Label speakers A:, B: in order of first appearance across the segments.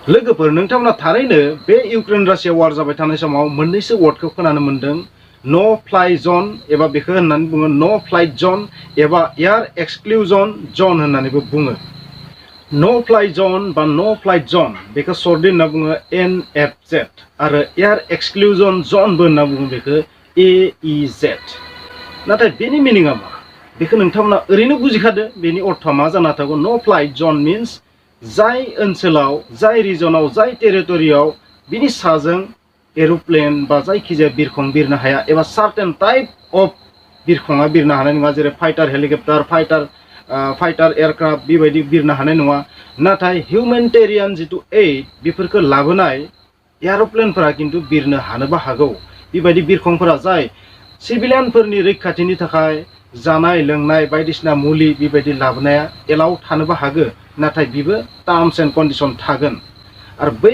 A: लोगोफोर नोंथांमोना थारैनो बे इउक्रेन रासिया वार जाबाय थानाय समाव मोननैसो वर्डखौ खोनानो मोनदों नो फ्लाइ जन एबा बेखौ होननानै बुङो नो फ्लाइट जन एबा एयार एक्सक्लूजन जन होननानैबो बुङो नो फ्लाइ जन बा नो फ्लाइट जन बेखौ सर्टलि होनना बुङो NFZ आरो एयार एक्सक्लूजन जनबो होनना बुङो बेखौ AEZ नाथाय बेनि मिनिंआ मा बेखौ नोंथांमोना ओरैनो बुजिखादो बेनि अर्थआ मा जाना थागौ नो फ्लाइट जन मीन्स जाय ओनसोलाव जाय रिजनाव जाय टेरिटरियाव बिनि साजों एरोप्लेन बा जायखिजाया बिरखं बिरनो हाया एबा सार्टेन टाइप अफ बिरखङा बिरनो हानाय नङा जेरै फाइटार हेलिकप्टार फाइटार एयारक्राफ्ट बेबायदि बिरनो हानाय नङा नाथाय हिउमेनिटेरियान जितु एड बेफोरखौ लाबोनाय एयारप्लेनफोरा किन्तु बिरनो हानोबो हागौ बेबायदि बिरखंफोरा जाय सिभिलियानफोरनि रैखाथिनि थाखाय जानाय लोंनाय बायदिसिना मुलि बेबायदि लाबोनाया एलाउ थानोबो हागौ नाथाय बिबो टार्म्स एन्ड कन्डिशन थागोन आरो बै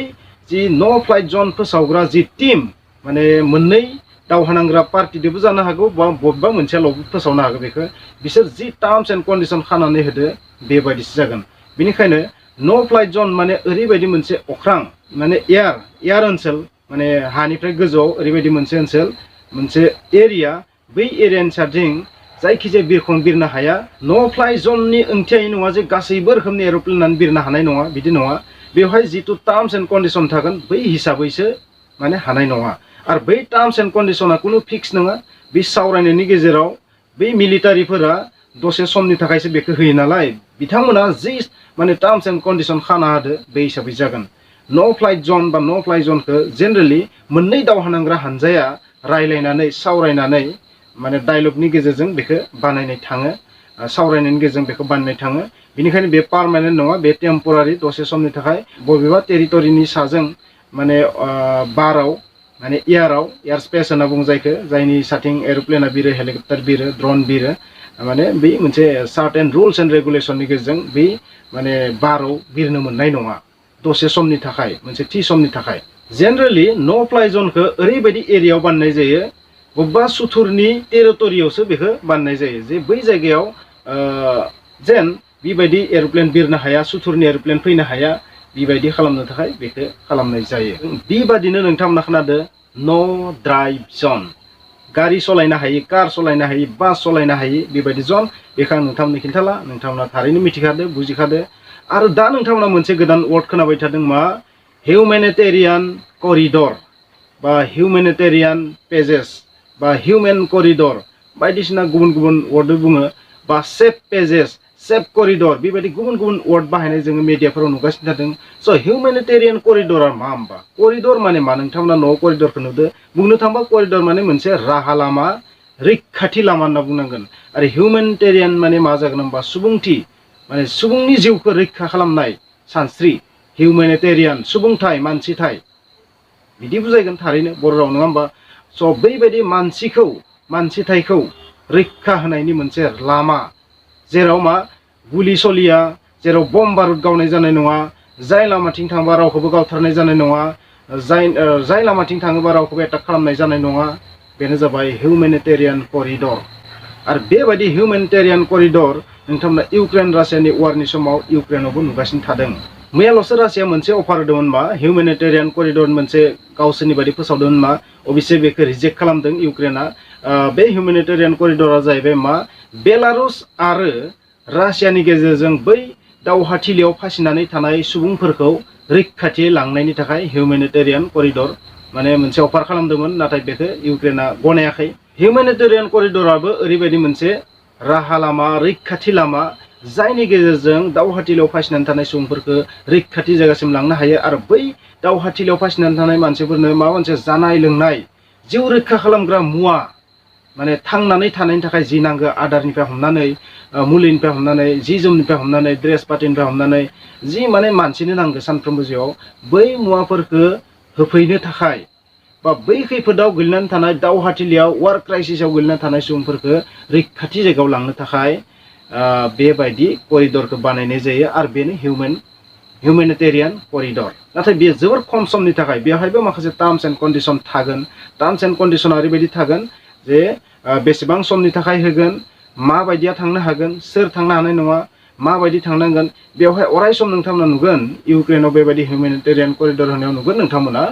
A: जि नो फ्लाइट जन फोसावग्रा जि टीम माने मोननै दावहा नांग्रा पार्टिजोंबो जानो हागौ बा बबेबा मोनसेयावल'बो फोसावनो हागौ बेखौ बिसोर जि टार्म्स एन्ड कन्डिशन खानानै होदो बेबायदिसो जागोन बेनिखायनो नो फ्लाइट जन माने ओरैबायदि मोनसे अख्रां माने एयार ओनसोल माने हानिफ्राय गोजौआव ओरैबायदि मोनसे ओनसोल मोनसे एरिया बै एरियानि साथिं जायखिजाया बिरखं बिरनो हाया नो फ्लाइ जननि ओंथिया नङा जे गासैबो रोखोमनि एर'प्लेनानो बिरनो हानाय नङा बिदि नङा बेवहाय जितु टार्म्स एन्ड कन्डिशन थागोन बै हिसाबैसो माने हानाय नङा आरो बै टार्म्स एन्ड कन्डिशना कुनु फिक्स नङा बे सावरायनायनि गेजेराव बै मिलिटारिफोरा दसे समनि थाखायसो बेखौ होयो नालाय बिथांमोना जि माने टार्म्स एन्ड कन्डिशन खाना होदो बे हिसाबै जागोन नो फ्लाइट जन बा नो फ्लाइ जनखौ जेनेरेलि मोननै दावहा नांग्रा हानजाया रायलायनानै सावरायनानै माने डायलगनि गेजेरजों बेखौ बानायनाय थाङो सावरायनायनि गेजेरजों बेखौ बानायनाय थाङो बेनिखायनो बे पार्मानेन्ट नङा बे टेम्परारि दसे समनि थाखाय बबेबा टेरिटरिनि साजों माने बाराव माने एयार स्पेस होनना बुङो जायखौ जायनि साथिं एर'प्लेना बिरो हेलिकप्टार बिरो ड्रन बिरो माने बे मोनसे सार्टेन रुल्स एन्ड रेगुलेशननि गेजेरजों बे माने बाराव बिरनो मोननाय नङा दसे समनि थाखाय मोनसे थि समनि थाखाय जेनेरेलि नो फ्लाइ जनखौ ओरैबायदि एरियायाव बानायनाय जायो बबेबा सुथुरनि टेरिटरियावसो बेखौ बानायनाय जायो जे बै जायगायाव जेन बेबायदि एर'प्लेन बिरनो हाया सुथुरनि एर'प्लेन फैनो हाया बेबायदि खालामनो थाखाय बेखौ खालामनाय जायो बेबादिनो नोंथांमोना खोनादो नो ड्राइभ जन गारि सालायनो हायि कार सालायनो हायि बास सालायनो हायि बेबायदि जन बेखौ आं नोंथांमोननो खिन्थाला नोंथांमोना थारैनो मिथिखादो बुजिखादो आरो दा नोंथांमोना मोनसे गोदान वर्ड खोनाबाय थादों मा हिउमेनिटेरियान करिडर बा हिउमेनिटेरियान पेजेस बा हिउमेन करिडर बायदिसिना गुबुन गुबुन वर्ड बुङो बा सेफ पेजेस सेफ करिडर बेबायदि गुबुन गुबुन वर्ड बाहायनाय जोङो मिडियाफोराव नुगासिनो थादों स' हिउमेनिटेरियान करिडरा मा होमबा करिडर माने मा नोंथांमोना न'आव करिडरखौ नुदो बुंनो थांबा करिडर माने मोनसे राहा लामा रैखाथि लामा होनना बुंनांगोन आरो हिउमेनिटेरियान माने मा जागोन होमबा सुबुंथि माने सुबुंनि जिउखौ रैखा खालामनाय सानस्रि हिउमेनिटेरियान सुबुंथाय मानसिथाय बिदि बुजायगोन थारैनो बर' राव नङा होमबा स' बैबायदि मानसिथायखौ रैखा होनायनि मोनसे लामा जेराव मा गुलि सलिया जेराव बम बारुद गावनाय जानाय नङा जाय लामाथिं थांबा रावखौबो गावथारनाय जानाय नङा जाय लामाथिं थाङोबा रावखौबो एटाक खालामनाय जानाय नङा बेनो जाबाय हिउमेनिटेरियान करिडर आरो बेबायदि हिउमेनिटेरियान करिडर नोंथांमोना इउक्रेन रासियानि वारनि समाव इउक्रेनावबो नुगासिनो थादों मैयाल'सो रासिया मोनसे अफार होदोंमोन मा हिउमेनिटेरियान करिडर मोनसे गावसोरनि बायदि फोसावदोंमोन मा अबयसे बेखौ रिजेक्ट खालामदों इउक्रेना बे हिउमेनिटेरियान करिडरा जाहैबाय मा बेलारुस आरो रासियानि गेजेरजों बै दावहाथिलियाव फासिनानै थानाय सुबुंफोरखौ रैखाथि लांनायनि थाखाय हिउमेनिटेरियान करिडर माने मोनसे अफार खालामदोंमोन नाथाय बेखौ इउक्रेना गनायाखै हिउमेनिटेरियान करिडराबो ओरैबायदि मोनसे राहा लामा रैखाथि लामा जायनि गेजेरजों दावहाथिलियाव फासिनानै थानाय सुबुंफोरखौ रैखाथि जायगासिम लांनो हायो आरो बै दावहाथिलियाव फासिनानै थानाय मानसिफोरनो माबा मोनसे जानाय लोंनाय जिउ रैखा खालामग्रा मुवा माने थांनानै थानायनि थाखाय जि नांगौ आदारनिफ्राय हमनानै मुलिनिफ्राय हमनानै जि जोमनिफ्राय हमनानै ड्रेस पातिनिफ्राय हमनानै जि माने मानसिनो नांगौ सानफ्रोमबो जिउआव बै मुवाफोरखौ होफैनो थाखाय बा बै खैफोदाव गोलैनानै थानाय दावहाथिलियाव वार क्राइसिसाव गोलैनानै थानाय सुबुंफोरखौ रैखाथि जायगायाव लांनो थाखाय बेबायदि करिडरखौ बानायनाय जायो आरो बेनो हिउमेनिटेरियान करिडर नाथाय बेयो जोबोर खम समनि थाखाय बेवहायबो माखासे टार्म्स एन्ड कन्डिशन थागोन टार्म्स एन्ड कन्डिशना ओरैबायदि थागोन जे बेसेबां समनि थाखाय होगोन माबायदिया थांनो हागोन सोर थांनो हानाय नङा माबायदि थांनांगोन बेवहाय अराय सम नोंथांमोना नुगोन इउक्रेनाव बेबायदि हिउमेनिटेरियान करिडर होनायाव नुगोन नोंथांमोना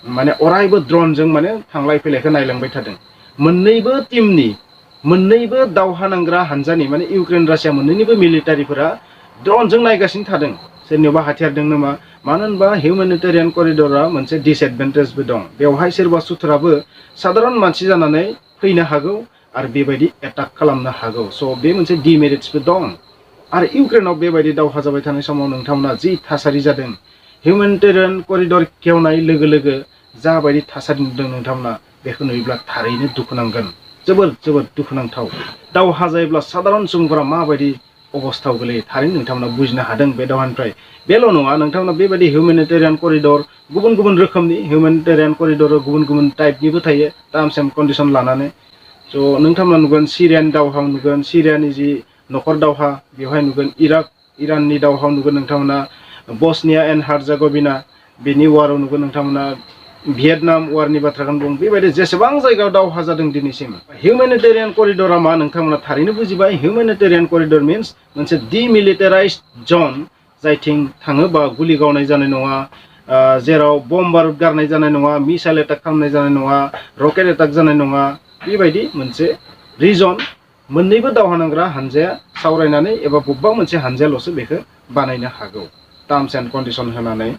A: माने अरायबो ड्रनजों माने थांलाय फैलायखौ नायलांबाय थादों मोननैबो टीमनि मोननैबो दावहा नांग्रा हानजानि माने इउक्रेन रासिया मोननैनिबो मिलिटारिफोरा ड्रनजों नायगासिनो थादों सोरनियावबा हाथियार दं नामा मानो होनबा हिउमेनिटेरियान करिडरा मोनसे डिसएडभान्टेजबो दं बेवहाय सोरबा सुथुराबो साधारन मानसि जानानै फैनो हागौ आरो बेबायदि एटाक खालामनो हागौ स' बे मोनसे डिमेरिट्सबो दं आरो इउक्रेनाव बेबायदि दावहा जाबाय थानाय समाव नोंथांमोना जि थासारि जादों हिउमेनिटेरियान करिडर खेवनाय लोगो लोगो जाबायदि थासारि नुदों नोंथांमोना बेखौ नुयोब्ला थारैनो दुखु नांगोन जोबोद जोबोद दुखुनांथाव दावहा जायोब्ला साधारन सुबुंफोरा माबायदि अबस्थायाव गोलैयो थारैनो नोंथांमोना बुजिनो हादों बे दावहानिफ्राय बेल' नङा नोंथांमोना बेबायदि हिउमेनिटेरियान करिडर गुबुन गुबुन रोखोमनि हिउमेनिटेरियान करिडर गुबुन गुबुन टाइपनिबो थायो टार्म्स एन्ड कन्डिसन लानानै स' नोंथांमोना नुगोन सिरियान दावहायाव नुगोन सिरियानि जि नखर दावहा बेवहाय नुगोन इराननि दावहायाव नुगोन नोंथांमोना बस्निया एन्ड हार्जाग'भिना बेनि वाराव नुगोन नोंथांमोना भियेटनाम वारनि बाथ्राखौनो बुं बेबायदि जेसेबां जायगायाव दावहा जादों दिनैसिम हिउमेनिटेरियान करिडरा मा नोंथांमोना थारैनो बुजिबाय हिउमेनिटेरियान करिडर मिन्स मोनसे डिमिलिटाराइज्ड जन जायथिं थाङोबा गुलि गावनाय जानाय नङा जेराव बम्बार गारनाय जानाय नङा मिसाइल एटाक खालामनाय जानाय नङा रकेट एटाक जानाय नङा बेबायदि मोनसे रिजन मोननैबो दावहा नांग्रा हानजाया सावरायनानै एबा बबेबा मोनसे हानजायाल'सो बेखौ बानायनो हागौ टार्म्स एन्ड कन्डिसन होनानै